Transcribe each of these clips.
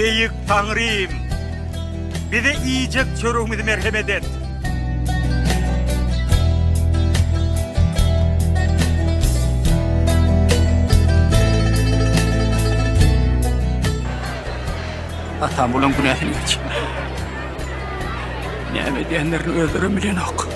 Beýik Taňrym! Bize iýjek çöregimizi merhemet et! Atam bulaň günäsini geç. Näme edýänlerini özlerem bilenok.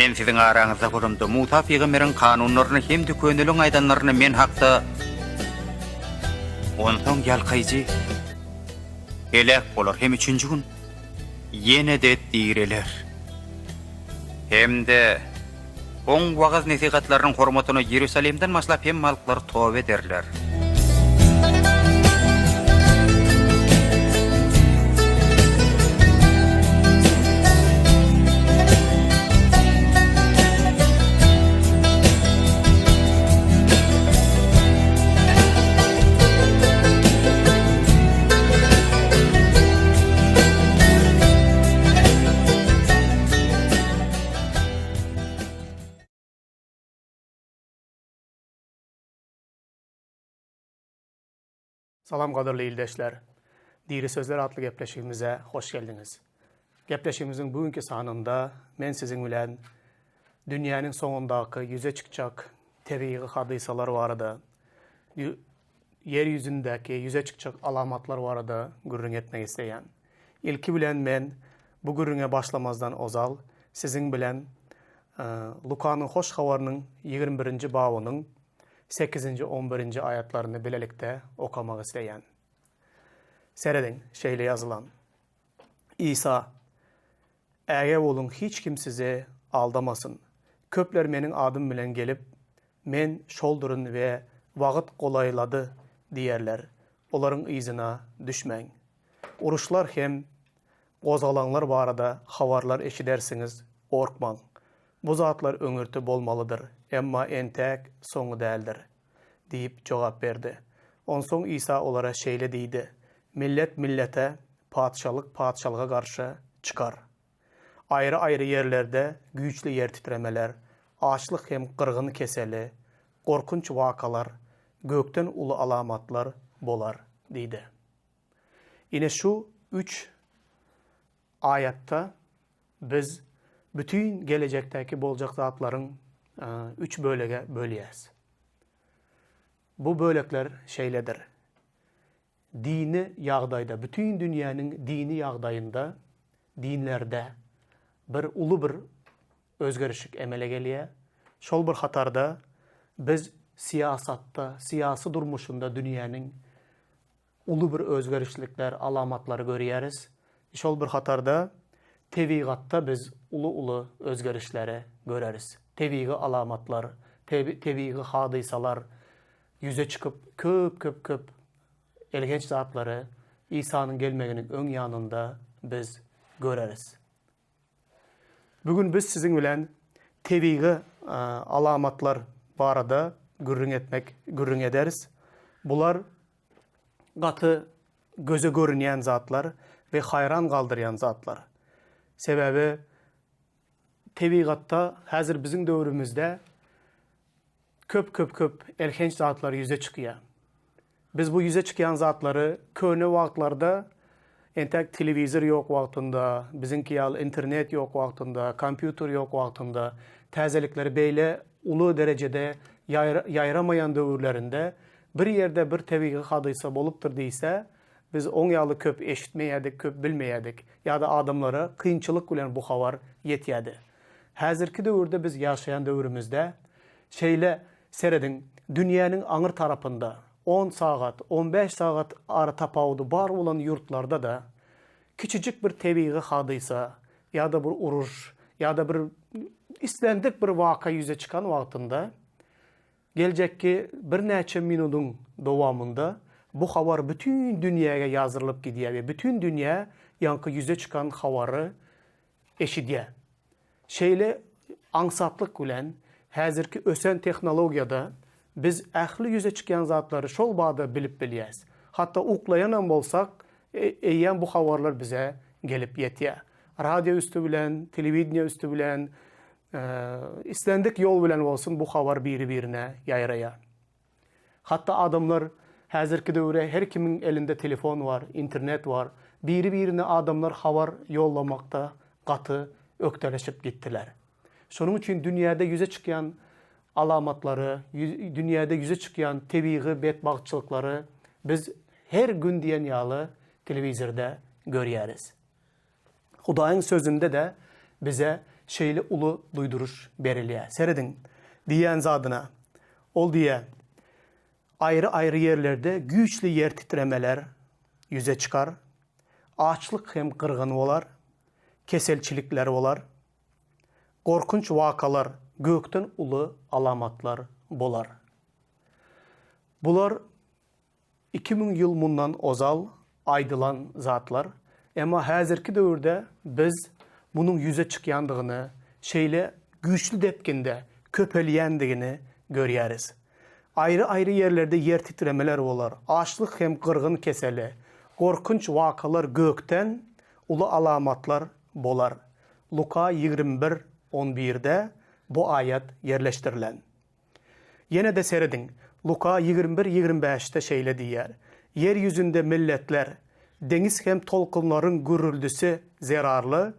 Men siziň araňyzda bolamda, Musa pygamberiň kanunlaryny hem-de köneliň aýdanlaryny men hakda Onsoň ýalkaýjy heläk bolar hem üçünji gün ýene-de direler. Hem-de Oň wagyz-nesihatlarynyň hormatyna Iýerusalimden başlap hemme halklar toba ederler. Salam gadyrly ildeşler! Diri sözler atly gepleşigimize hoş geldiňiz. Gepleşigimiziň bu günki sanynda men siziň bilen dünýäniň soňundaky ýüze çykjak tebigy hadysalar barada, ýer ýüzündäki ýüze çykjak alamatlar barada gürrüň etmek isleýän. Ilki bilen men bu gürrüňe başlamazdan ozal siziň bilen Lukanyň Hoş Habarynyň 21-nji babynyň sekizinji, on birinji aýatlaryny bilelikde okamak isleýän. Serediň, şeýle ýazylan. Isa, Ägä boluň, hiç kim sizi aldamasyn. Köpler Meniň adym bilen gelip, Men şolduryn we Wagt golaýlady diýerler. Olaryň yzyna düşmäň. Uruşlar hem gozgalaňlar barada habarlar eşidersiňiz, gorkmaň. Bu zatlar öňürti bolmalydyr, emma entäk soňy däldir. Diýip jogap berdi. Onsoň Isa olara şeýle diýdi, Millet millete, patyşalyk patyşalyga garşy çykar. Aýry-aýry ýerlerde güýçli ýer titremeler, açlyk hem gyrgyn keseli, gorkunç wakalar, gökden uly alamatlar bolar diýdi. Ine şu üç aýatda biz bütin gelejekdäki boljak zatlaryň üç bölege bölýäs. Bu bölekler şeýledir. Dini ýagdaýda, bütin dünýäniň dini ýagdaýynda, dinlerde bir uly bir özgerişik emele gelýär. Şol bir hatarda biz syýasatda, syýasy durmuşynda dünýäniň uly bir özgerişlikler, alamatlary görýäris. Şol bir hatarda tebigatda biz uly-uly özgerişleri göreris. Tebigy alamatlar, tebigy hadysalar ýüze çykyp, köp-köp-köp elhenç zatlary Isanyň gelmeginiň öň ýanynda biz göreris. Bu gün biz siziň bilen tebigy alamatlar barada gürrüň etmek, gürrüň ederis. Bular gaty göze görünýän zatlar we haýran galdyrýan zatlar. Sebäbi tebigatda häzir biziň döwrümizde köp köp köp elhenç zatlar ýüze çykýar. Biz bu ýüze çykýan zatlary köne wagtlarda entäk telewizor ýok wagtynda, biziňki ýaly internet ýok wagtynda, kompýuter ýok wagtynda, täzelikleri beýle uly derejede ýaýramaýan döwürlerinde bir ýerde bir tebigy hadysa bolupdyr diýse, biz oň ýaly köp eşitmeýärdik, köp bilmeýärdik ýa-da adamlara kynçylyk bilen bu habar ýetýärdi. Häzirki döwürde biz ýaşaýan döwrümizde şeýle Serediň, dünýäniň aňyr tarapynda on sagat, on bäş sagat aratapawudy bar bolan ýurtlarda-da kiçijik bir tebigy hadysa ýa-da bir uruş ýa-da bir islendik bir waka ýüze çykan wagtynda geljekki birnäçe minudyň dowamynda bu habar bütin dünýäge ýazdyrylyp gidýär we bütin dünýä ýaňky ýüze çykan habary eşidýär. Şeýle aňsatlyk bilen häzirki ösen tehnologiýada Biz ähli ýüze çykýan zatlary şol bada bilip bilýäs. Hatda uklaýanam bolsak, eýýäm bu habarlar bize gelip ýetýär. Radio üsti bilen, telewideniýe üsti bilen, islendik ýol bilen bolsun bu habar biri-birine ýaýraýar. Hatda adamlar häzirki döwre her kimiň elinde telefon bar, internet bar. Biri-birine adamlar habar ýollamakda gaty ökdeleşip gitdiler. Şonuň üçin dünýäde ýüze çykýan alamatlary, dünýäde ýüze çykýan tebigy betbagtçylyklary biz her gün diýen ýaly telewizorda görýäris. Hudaýyň Sözünde-de bize şeýle uly duýduryş berilýär. Serediň, diýýän zadyna. Ol diýýär, Aýry-aýry ýerlerde güýçli ýer titremeler ýüze çykar, açlyk hem gyrgyn bolar, keselçilikler bolar, gorkunç wakalar, gökden uly alamatlar bolar. Bular 2000 ýyl mundan ozal aýdylan zatlar, emma häzirki döwürde biz munuň ýüze çykýandygyny, şeýle güýçli depginde köpelýändigini görýäris. Aýry-aýry ýerlerde ýer titremeler bolar, açlyk hem gyrgyn keseli, gorkunç wakalar gökden uly alamatlar bolar. Luka 21, 11-de bu aýat ýerleşdirilen. Ýene-de serediň, Luka 21, 25-de şeýle diýýär, Ýer ýüzünde milletler, deňiz hem tolkunlaryň gürrüldisi zerarly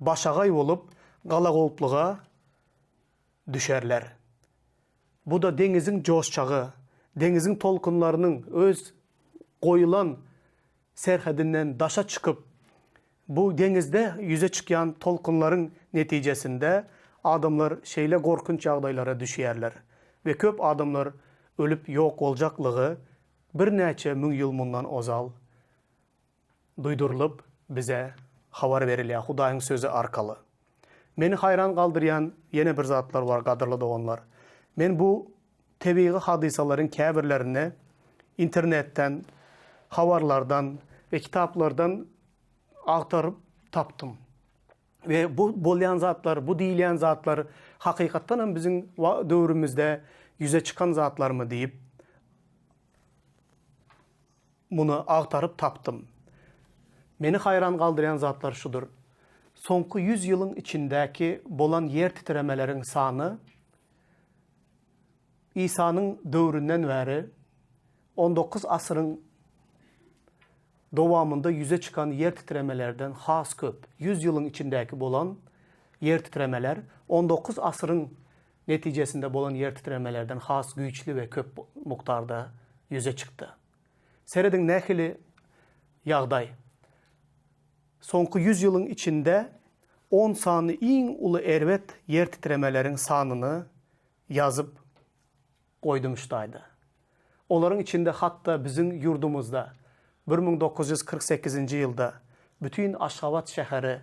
başagaý bolup, galagopluga düşerler. Bu-da deňiziň joşjagy, deňiziň tolkunlarynyň öz goýulan serhedinden daşa çykyp, bu deňizde ýüze çykýan tolkunlaryň netijesinde adamlar şeýle gorkunç ýagdaýlara düşýärler we köp adamlar ölüp ýok boljaklygy birnäçe müň ýyl mundan ozal duýdurylyp bize habar berilýär Hudaýyň Sözi arkaly. Meni haýran galdyrýan ýene bir zatlar bar gadyrly doganlar. Men bu tebigy hadysalaryň käbirlerini internetden, habarlardan we kitaplardan agtaryp tapdym. We bu bolýan zatlar, bu diýilýän zatlar hakykatdan hem biziň döwrümizde ýüze çykan zatlarmy diýip Muny agtaryp tapdym. Meni haýran galdyrýan zatlar şudur. Soňky ýüz ýylyň içindäki bolan ýer titremeleriň sany Isanyň döwründen bäri on dokuz asyryň dowamynda ýüze çykan ýer titremelerden has köp. Ýüz ýylyň içindäki bolan ýer titremeler on dokuz asyryň netijesinde bolan ýer titremelerden has güýçli we köp mukdarda ýüze çykdy. Serediň nähili ýagdaý. Soňky ýüz ýylyň içinde on sany iň uly erbet ýer titremeleriň sanyny ýazyp goýdum ştaýda. Olaryň içinde hatda biziň ýurdumyzda 1948-nji ýylda bütin Aşgabat şäheri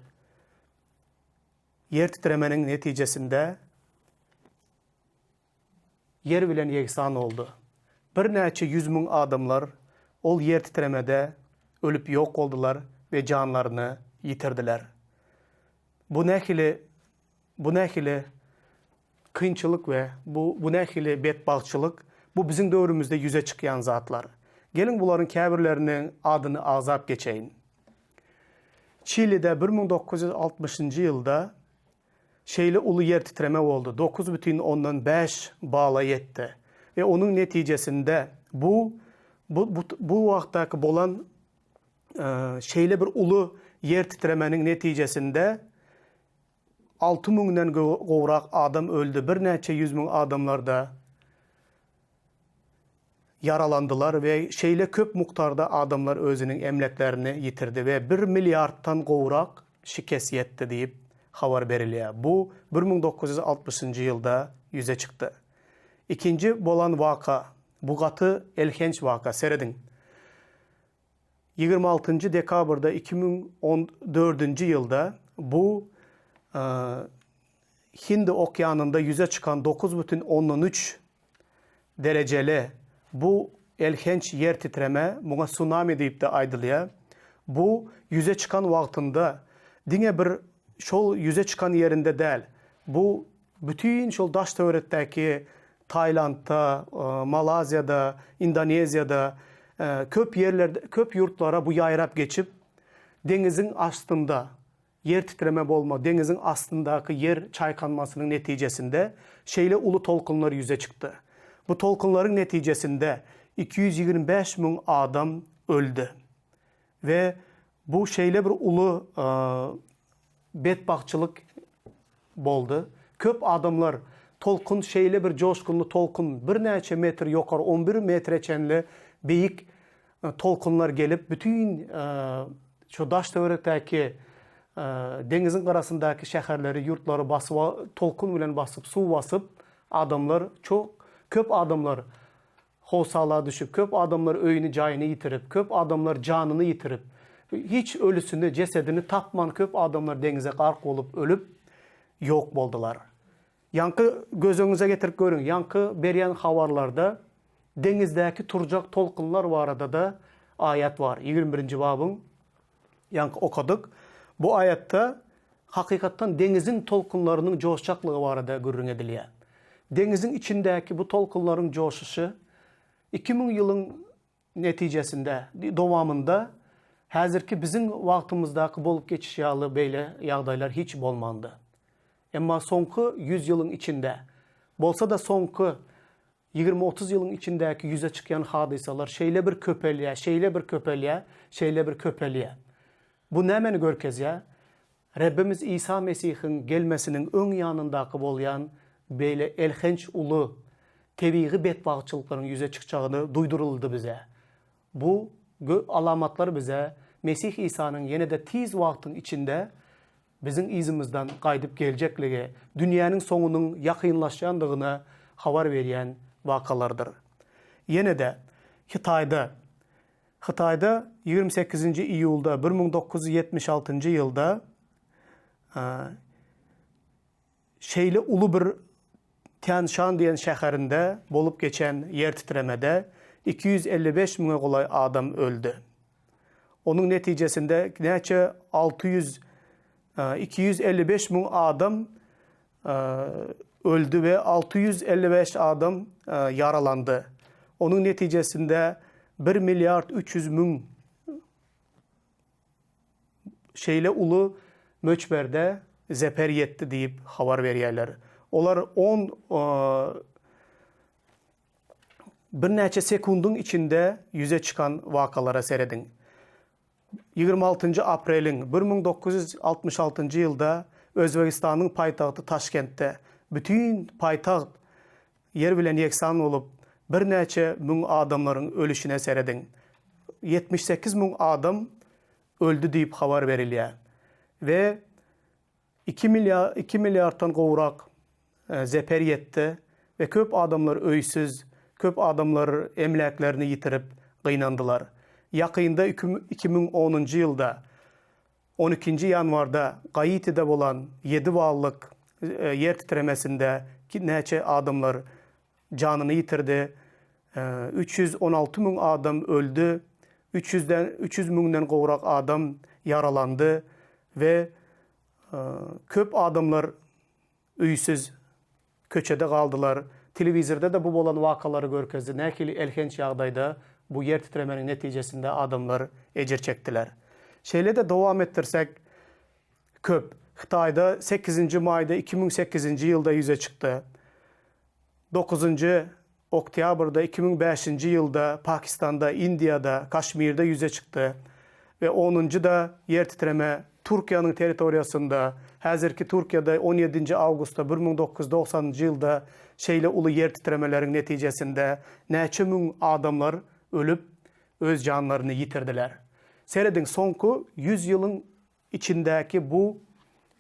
ýer titremeniň netijesinde ýer bilen ýegsan boldy. Birnäçe ýüz müň adamlar ol ýer titremede ölüp ýok boldular we janlaryny ýitirdiler. Bu nähili bu nähili kynçylyk we bu bu nähili betbagtçylyk, bu biziň döwrümizde ýüze çykýan zatlar. Geliň bularyň käbirleriniň adyny agzap geçeýin. Çilide 1960-njy ýylda Şeýle uly ýer titreme boldy, 9,5 bala ýetdi we onuň netijesinde bu bu bu wagtdaky bolan şeýle bir uly ýer titremeniň netijesinde 6 müňden gowrak adam öldi, birnäçe ýüz müň adamlar-da ýaralandylar we şeýle köp mukdarda adamlar özüniň emläklerini ýitirdi we bir milliarddan gowrak şikes ýetdi diýip habar berilýär. Bu 1960-njy ýylda ýüze çykdy. Ikinji bolan waka, bu gaty elhenç waka, serediň. 26-njy dekabrda 2014-nji ýylda bu Hindi okeanynda ýüze çykan 9,3 derejeli bu elhenç ýer titreme, muňa sunami diýip-de aýdylýar, bu ýüze çykan wagtynda diňe bir şol ýüze çykan ýerinde däl, bu bütin şol daş-töwerekdäki. Tailandda, Malaziýada, Indoneziýada köp ýerlerde, köp ýurtlara bu ýaýrap geçip, deňiziň astynda ýer titreme bolma, deňiziň astyndaky ýer çaýkanmasynyň netijesinde şeýle uly tolkunlar ýüze çykdy. Bu tolkunlaryň netijesinde 225 müň adam öldi. We bu şeýle bir uly betbagtçylyk boldy. Köp adamlar tolkun şeýle bir joşgunly tolkun birnäçe metr ýokary on bir metre çenli beýik tolkunlar gelip bütin şu daş töwerekdäki deňiziň gyrasyndaky şäherleri ýurtlary basyp tolkun bilen basyp suw basyp adamlar çok köp adamlar Howsala düşüp, köp adamlar öýüni, jaýyny ýitirip, köp adamlar janyny ýitirip, hiç ölüsini, jesedini tapman köp adamlar deňize gark bolup ölüp, ýok boldular. Ýaňky göz öňüňize getirip görüň, ýaňky berýän habarlarda deňizdäki turjak tolkunlar barada-da aýat bar. 21-nji babyň ýaňky okadyk. Bu aýatda hakykatdan deňiziň tolkunlarynyň joşjaklygy barada gürrüň edilýär. Deňiziň içindäki bu tolkunlaryň joşuşy 2000 ýylyň netijesinde, dowamynda häzirki biziň wagtymyzdaky bolup geçiş ýaly beýle ýagdaýlar hiç bolmandy. Emma soňky ýüz ýylyň içinde, bolsa-da soňky Ýigrimi-otuz ýylyň içindäki ýüze çykýan hadysalar şeýle bir köpelýär, şeýle bir köpelýär, şeýle bir köpelýär. Bu nämeni görkezýär? Rebbimiz Isa Mesihiň gelmesiniň öň ýanyndaky bolýan beýle elhenç uly tebigy betbagtçylyklaryň ýüze çykjagyny duýduryldy bize. Bu alamatlar bize Mesih Isanyň ýene-de tiz wagtyň içinde biziň yzymyzdan gaýdyp geljekligi, dünýäniň soňunyň ýakynlaşýandygyny habar berýän wakalardyr. Ýene-de, Hytaýda Hytaýda 28-nji iýulda 1976-njy ýylda şeýle uly bir Týanşan diýen şäherinde bolup geçen ýer titremede 255 müňe golaý adam öldi. Onuň netijesinde näçe 600 255 müň adam öldi we 655 adam ýaralandy. Onuň netijesinde 1 milliard 300 müň şeýle uly möçberde zeper ýetdi diýip habar berýärler. Olar on birnäçe sekundyň içinde ýüze çykan wakalara serediň. 26-njy apreliň 1966-njy ýylda Özbegistanyň paýtagty Taşkentde bütin paýtagt ýer bilen ýeksan bolup, birnäçe müň adamlaryň ölüşine serediň. 78 müň adam öldi diýip habar berilýär we iki iki milliarddan gowrak zeper ýetdi we köp adamlar öýsüz, köp adamlar emläklerini ýitirip gynandylar. Ýakynda 2010-njy ýylda on ikinji ýanwarda Gaitide bolan ýedi ballyk ýer titremesinde näçe adamlar janyny ýitirdi, 316 müň adam öldi, 300-den 300 müňden gowrak adam ýaralandy we köp adamlar öýsüz köçede galdylar. Telewizorda-da bu bolan wakalary görkezdi, nähili elhenç ýagdaýda bu ýer titremeniň netijesinde adamlar ejir çekdiler. Şeýle-de dowam etdirsek, köp. Hytaýda sekizinji maýda 2008-nji ýylda ýüze çykdy. Dokuzynjy oktýabrda 2005-nji ýylda Pakistanda, Indiýada, Kaşmirde ýüze çykdy we onunjy-da ýer titreme Türkiýäniň territoriýasynda, häzirki Türkiýede on ýedinji awgustda 1990-njy ýylda şeýle uly ýer titremeleriň netijesinde näçe müň adamlar ölüp, öz janlaryny ýitirdiler. Serediň, soňky ýüz ýylyň içindäki bu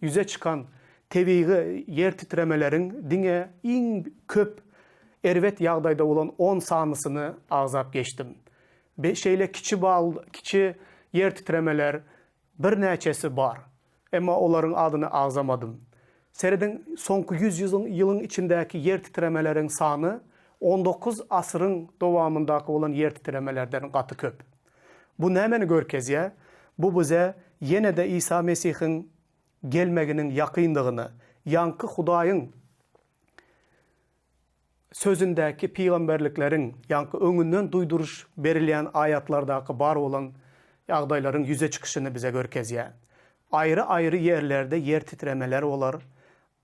ýüze çykan tebigy ýer titremeleriň diňe iň köp erbet ýagdaýda bolan on sanysyny agzap geçdim. Be şeýle kiçi bal kiçi ýer titremeler birnäçesi bar. Emma olaryň adyny agzamadym. Serediň, soňky ýüz ýylyň ýylyň içindäki ýer titremeleriň sany on dokuz asyryň dowamyndaky bolan ýer titremelerden gaty köp. Bu nämeni görkezýär? Bu bize ýene-de Isa Mesihiň gelmeginiň ýakyndygyny, ýaňky Hudaýyň. Sözündäki pygamberlikleriň, ýaňky öňünden duýduryş berilýän aýatlardaky bar bolan ýagdaýlaryň ýüze çykyşyny bize görkezýär. Aýry-aýry ýerlerde ýer titremeler bolar,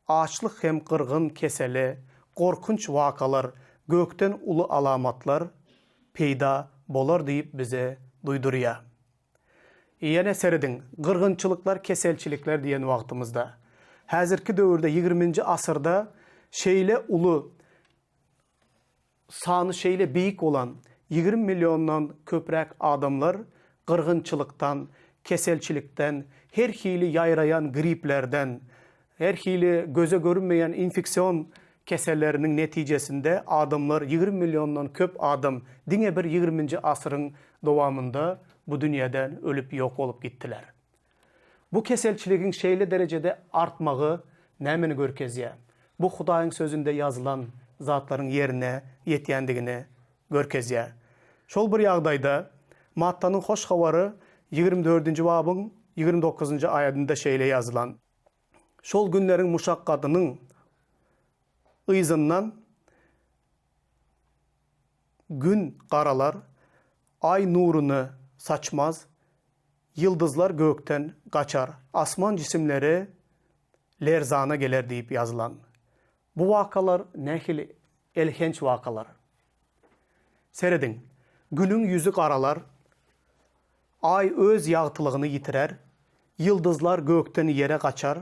açlyk hem gyrgyn keseli, gorkunç wakalar, gökden uly alamatlar peýda bolar diýip bize duýdurýar. Ýene serediň, gyrgynçylyklar, keselçilikler diýen wagtymyzda. Häzirki döwürde, ýigriminji asyrda şeýle uly, sany şeýle beýik bolan 20 milliondan köpräk adamlar gyrgynçylykdan, keselçilikden, her hili ýaýraýan griplerden, Her hili göze görünmeýän infeksion keselleriniň netijesinde adamlar 20 milliondan köp adam diňe bir ýigriminji asyryň dowamynda bu dünýeden ölüp ýok bolup gitdiler. Bu keselçiligiň şeýle derejede artmagy nämeni görkezýär? Bu Hudaýyň Sözünde ýazylan zatlaryň ýerine ýetýändigini görkezýär. Şol bir ýagdaýda Mattanyň Hoş Habary ýigrimi dördünji babyň ýigrimi dokuzynjy aýadynda şeýle ýazylan. Şol günleriň muşakgatynyň yzyndan Gün garalar, Aý nuruny saçmaz, ýyldyzlar gökden gaçar, asman jisimleri lerzana geler diýip ýazylan. Bu wakalar nähili elhenç wakalar. Serediň, Günüň ýüzi garalar, Aý öz ýagtylygyny ýitirer, ýyldyzlar gökden ýere gaçar,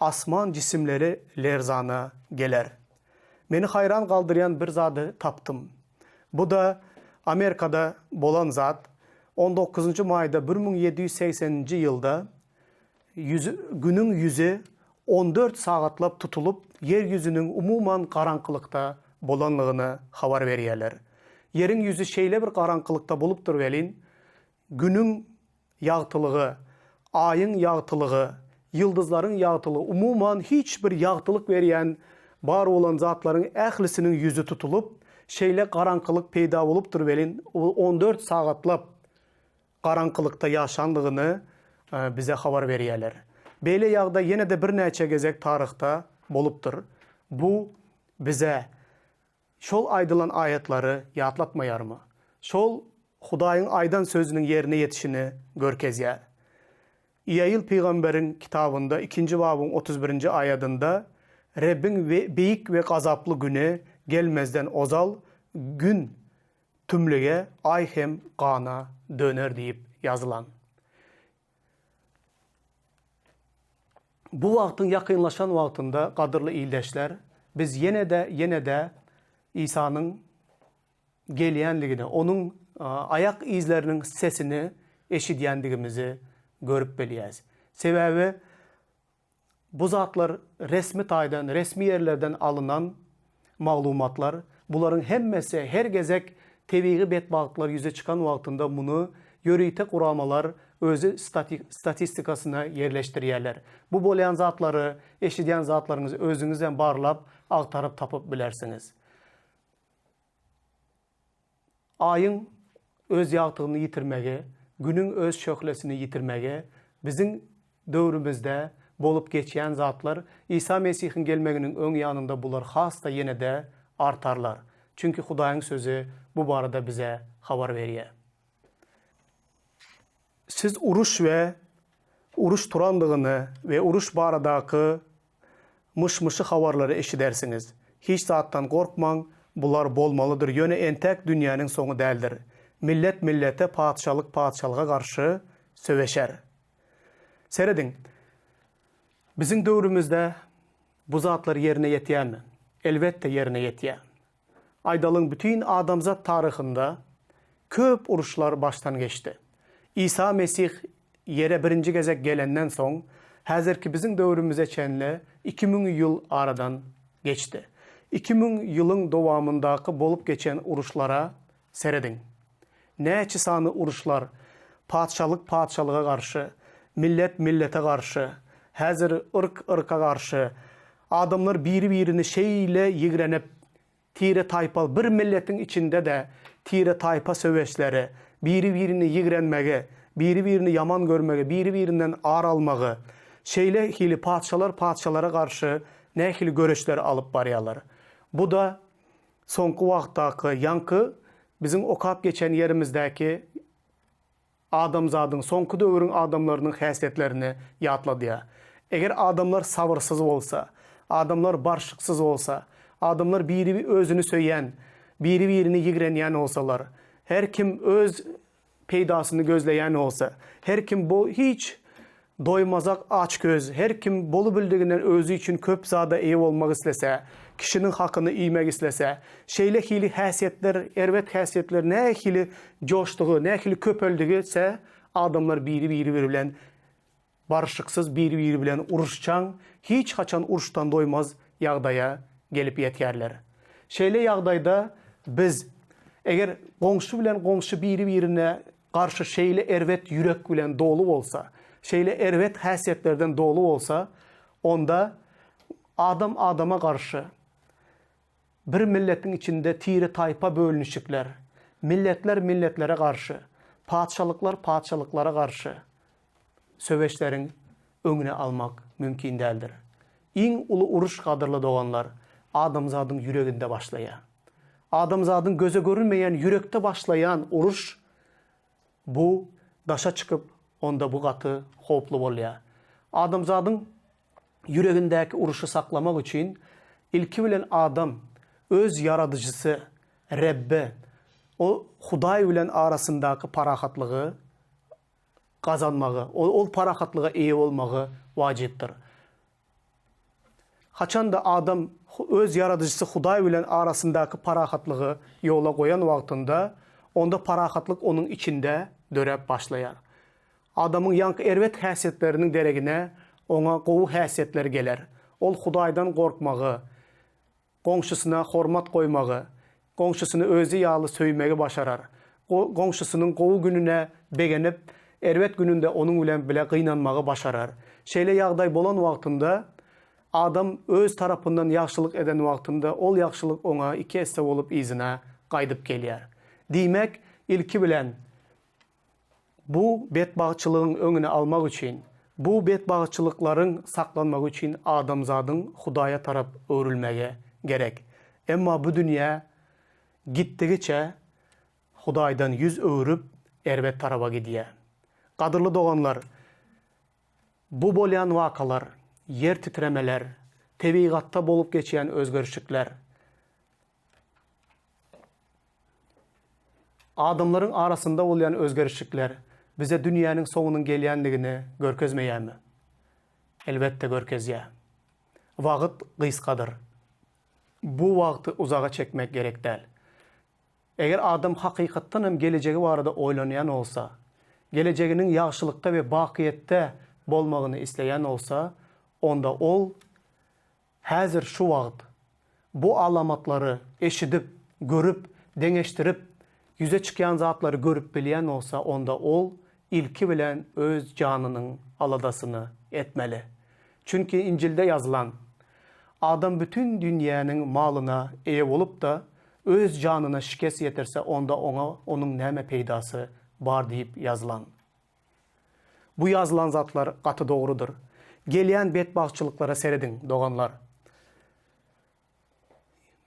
asman jisimleri lerzana geler. Meni haýran galdyrýan bir zady tapdym. Bu-da Amerikada bolan zat, on dokuzynjy maýda 1780-nji ýylda ýüzi, Günüň ýüzi on dört sagatlap tutulyp, ýer ýüzüniň umuman garaňkylykda bolanlygyny habar berýärler. Ýeriň ýüzi şeýle bir garaňkylykda bolupdyr welin, Günüň ýagtylygy, Aýyň ýagtylygy, ýyldyzlaryň ýagtylygy, umuman hiç bir ýagtylyk berýän bar bolan zatlaryň ählisiniň ýüzi tutulyp, şeýle garaňkylyk peýda bolupdyr welin, on dört sagatlap garaňkylykda ýaşanlygyny bize habar berýärler. Beýle ýagdaý ýene-de birnäçe gezek taryhda bolupdyr. Bu bize şol aýdylan aýatlary ýatlatmaýarmy? Şol Hudaýyň aýdan sözüniň ýerine ýetişini görkezýär. Iýail pygamberiň kitabynda ikinji babyň 31-nji aýadynda Rebbiň beýik we gazaply güni gelmezden ozal Gün Tümlüge Aý hem gana döner diýip ýazylan. Bu wagtyň ýakynlaşan wagtynda, gadyrly ildeşler, biz ýene-de, ýene-de Isanyň gelýänligini, Onuň aýak yzlarynyň sesini eşidýändigimizi görüp bilýäs. Sebäbi Bu zatlar resmi taýdan, resmi ýerlerden alynan maglumatlar. Bularyň hemmesi her gezek tebigy betbagtlar ýüze çykan wagtynda muny ýörite guramalar özi statistikasyna ýerleşdirýärler. Bu bolýan zatlary, eşidýän zatlaryňyzy özüňizem barlap, agtaryp tapyp bilersiňiz. Aýyň öz ýagtygyny ýitirmegi, Günüň öz şöhlesini ýitirmegi biziň döwrümizde bolup geçýän zatlar, Isa Mesihiň gelmeginiň öň ýanynda bular has-da ýene-de artarlar. Çünki Hudaýyň Sözi bu barada bize habar berýär. Siz uruş we uruş turandygyny we uruş baradaky myş-myşy habarlary eşidersiňiz. Hiç zatdan gorkmaň, bular bolmalydyr, ýöne entäk dünýäniň soňy däldir. Millet millete, patyşalyk patyşalyga garşy söweşer. Serediň, biziň döwrümizde bu zatlar ýerine ýetýärmi? Elbetde ýerine ýetýär. Aýdalyň, bütin adamzat taryhynda köp uruşlar başdan geçdi. Isa Mesih ýere birinji gezek gelenden soň, häzirki biziň döwrümize çenli 2000 ýyl aradan geçdi. 2000 ýylyň dowamyndaky bolup geçen uruşlara serediň. Näçe sany uruşlar, patyşalyk patyşalyga garşy, millet millete garşy, häzir yrk yrka garşy, adamlar biri-birini şeýle ýigrenip, tire-taýpa, bir milletiň içinde-de tire-taýpa söweşleri, biri-birini ýigrenmegi, biri-birini ýaman görmegi, biri-birinden ar almagy, şeýle hili patyşalar patyşalara garşy nähili göreşleri alyp barýarlar. Bu-da. Soňky wagtdaky ýaňky biziň okap geçen ýerimizdäki adamzadyň, soňky döwrüň adamlarynyň häsiýetlerini ýatladýar. Eger adamlar sabyrsyz bolsa, adamlar barşyksyz bolsa, adamlar biri özüni söýýän, biri-birini ýigrenýän bolsalar, her kim öz peýdasyny gözleýän bolsa, her kim bu hiç doýmazak açgöz, her kim bolubildiginden özi üçin köp zada eýe bolmak islese, kişiniň hakyny iýmek islese, şeýle hili häsiýetler, erbet häsiýetler nähili joşdugy, nähili köpeldigiçe adamlar biri-biri bilen Barşyksyz biri-biri bilen uruşjaň, hiç haçan uruşdan doýmaz ýagdaýa gelip ýetýärler. Şeýle ýagdaýda biz, eger goňşy bilen goňşy biri-birine garşy şeýle erbet ýürek bilen doly bolsa, şeýle erbet häsiýetlerden doly bolsa, onda adam adama garşy, bir milletiň içinde tire-taýpa bölünişikler, milletler milletlere garşy, patyşalyklar patyşalyklara garşy, söweşleriň öňüni almak mümkin däldir. Iň uly uruş gadyrly doganlar adamzadyň ýüreginde başlaýar. Adamzadyň göze görünmeýän ýürekde başlaýan uruş bu daşa çykyp onda bu gaty howply bolýar. Adamzadyň ýüregindäki uruşy saklamak üçin ilki bilen adam öz ýaradyjysy Rebbe o Hudaý bilen arasyndaky parahatlygy gazanmagy, ol parahatlyga eýe bolmagy wajypdyr. Haçan-da adam öz Ýaradyjysy Hudaý bilen arasyndaky parahatlygy ýola goýan wagtynda, onda parahatlyk onuň içinde döräp başlaýar. Adamyň ýaňky erbet häsiýetleriniň deregine oňa gowy häsiýetler geler. Ol Hudaýdan gorkmagy, Goňşusyna hormat goýmagy, goňşusyny özi ýaly söýmegi başarar. Goňşusynyň gowy gününe begenip, erbet gününde onuň bilen bile gynanmagy başarar. Şeýle ýagdaý bolan wagtynda, adam öz tarapyndan ýagşylyk eden wagtynda, ol ýagşylyk oňa iki esse bolup yzyna gaýdyp gelýär. Diýmek, ilki bilen, Bu betbagtçylygyň öňüni almak üçin, bu betbagtçylyklaryň saklanmagy üçin adamzadyň Hudaýa tarap öwrülmegi gerek. Emma bu dünýä gitdigiçe Hudaýdan ýüz öwrüp, erbet taraba gidýär. Gadyrly doganlar, bu bolýan wakalar, ýer titremeler, tebigatda bolup geçýän özgerişikler, Adamlaryň arasynda bolýan özgerişlikler bize dünýäniň soňunyň gelýändigini görkezmeýärmi? Elbetde görkezýär. Wagt gysgadyr. Bu wagty uzaga çekmek gerek däl. Eger adam hakykatdan hem gelejegi barada oýlanýan bolsa, gelejeginiň ýagşylykda we bakyýetde bolmagyny isleýän bolsa, onda ol Häzir şu wagt bu alamatlary eşidip, görüp, deňeşdirip, ýüze çykýan zatlary görüp bilýän bolsa, onda ol ilki bilen öz janynyň aladasyny etmeli. Çünki Injilde ýazylan, Adam bütin dünýäniň malyna eýe bolup-da, öz janyna şikes ýetirse, onda oňa onuň näme peýdasy bar diýip ýazylan. Bu ýazylan zatlar gaty dogrudyr. Gelýän betbagtçylyklara serediň, doganlar.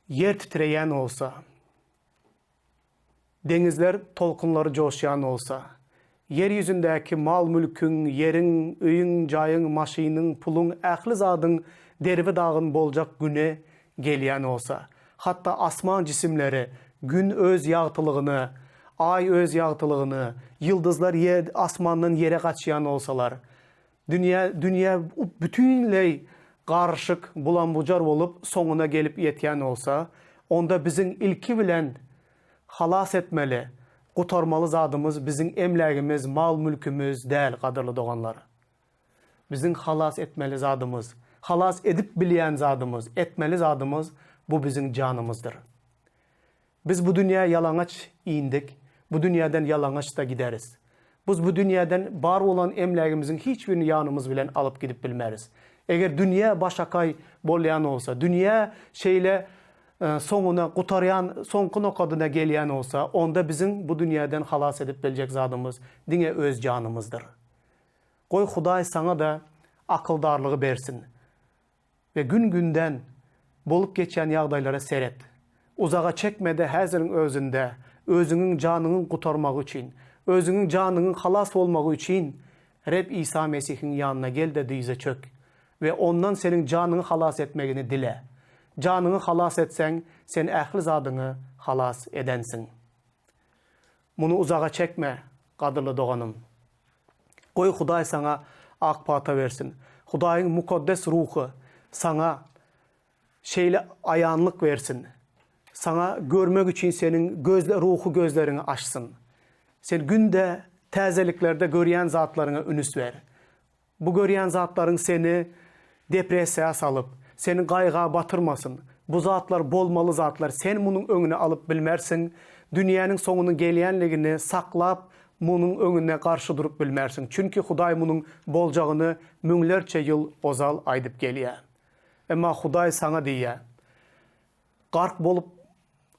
Ýer titreýän bolsa, deňizler tolkunlary joşýan bolsa, ýer ýüzündäki mal-mülküň, ýeriň, öýüň, jaýyň, maşynyň, puluň, ähli zadyň derbi-dagyn boljak güni gelýän bolsa, hatda asman jisimleri, Gün öz ýagtylygyny, Aý öz ýagtylygyny, ýyldyzlar ýer asmandan ýere gaçýan bolsalar, dünýä dünýä bütinleý garyşyk, bulam-bujar bolup soňuna gelip ýetýän bolsa, onda biziň ilki bilen halas etmeli, gutarmaly zadymyz biziň emlägimiz, mal-mülkümiz däl, gadyrly doganlar. Biziň halas etmeli zadymyz, halas edip bilýän zadymyz, etmeli zadymyz bu biziň janymyzdyr. Biz bu dünýä ýalaňaç indik, bu dünýäden ýalaňaç-da gideris. Buz bu dünýäden bar bolan emlägimiziň hiç birini ýanymyz bilen alyp gidip bilmeris. Eger dünýä başakaý bolýan bolsa, dünýä şeýle soňuna gutarýan, soňky nokadyna gelýän bolsa, onda biziň bu dünýäden halas edip biljek zadymyz diňe öz janymyzdyr. Goý Hudaý saňa-da akyldarlygy bersin we gün-günden bolup geçýän ýagdaýlara seret. Uzaga çekme-de häziriň özünde özüňiň janyňyň gutarmagy üçin, özüňiň janyňyň halas bolmagy üçin Reb Isa Mesihiň ýanyna gel-de dyza çök we Ondan seniň janyňy halas etmegini dile. Janyňy halas etseň, sen ähli zadyňy halas edensiň. Muny uzaga çekme, gadyrly doganym. Goý Hudaý saňa ak pata bersin. Hudaýyň Mukaddes Ruhy saňa şeýle aýanlyk bersin. Saňa görmek üçin seniň gözle ruhy gözleriňi açsyn. Sen günde täzeliklerde görýän zatlaryňa ünüs ber. Bu görýän zatlaryň seni depressiýa salyp, seni gaýga batyrmasyn. Bu zatlar bolmaly zatlar, sen munuň öňüni alyp bilmersiň, dünýäniň soňunyň gelýänligini saklap, munuň öňünde garşy durup bilmersiň. Çünki Hudaý munuň boljagyny müňlerçe ýyl ozal aýdyp gelýär. Emma Hudaý saňa diýýär, Gark bolup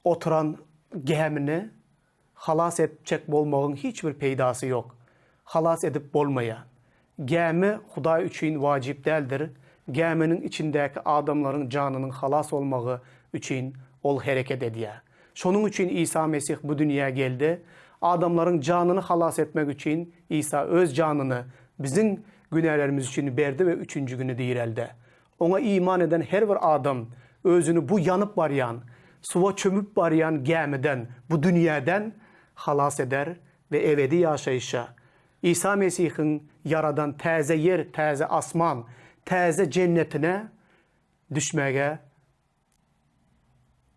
oturan gämini halas etjek bolmagyň hiç bir peýdasy ýok. Halas edip bolmaýar. Gämi Hudaý üçin wajyp däldir, gäminiň içindäki adamlaryň janynyň halas bolmagy üçin ol hereket edýär. Şonuň üçin Isa Mesih bu dünýä geldi. Adamlaryň janyny halas etmek üçin Isa öz janyny biziň günälerimiz üçin berdi we üçünji güni direldi. Oňa iman eden her bir adam özüni bu ýanyp barýan, suwa çömüp barýan gämiden, bu dünýäden halas eder we ebedi ýaşaýşa, Isa Mesihiň ýaradan täze ýer, täze asman, täze jennetine düşmäge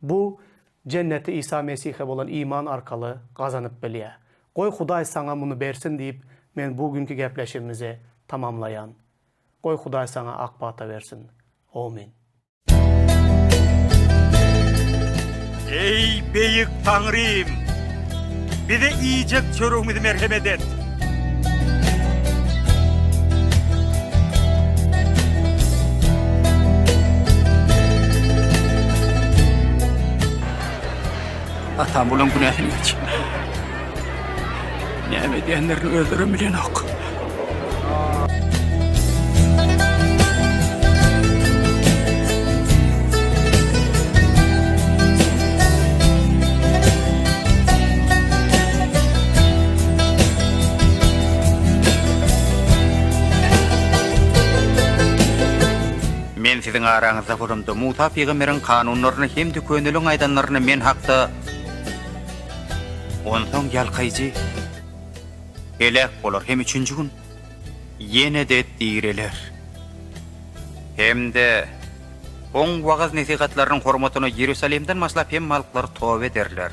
bu jenneti Isa Mesihe bolan iman arkaly gazanyp bilýär. Goý Hudaý saňa muny bersin diýip men bu günki gepleşigimizi tamamlaýan. Goý Hudaý saňa ak pata bersin. Omyn. Eý, beýik Taňrym! Bize iýjek çöregimizi merhemet et! Atam bulaň günäsini geç. Näme edýänlerini özlerem bilenok. Men siziň araňyzda bolamda, Musa pygamberiň kanunlaryny hem-de köneliň aýdanlaryny men hakda Onsoň ýalkaýjy heläk bolar hem üçünji gün ýene-de direler. Hem-de Oň wagyz-nesihatlarynyň hormatyna Iýerusalimden başlap hemme halklar toba ederler.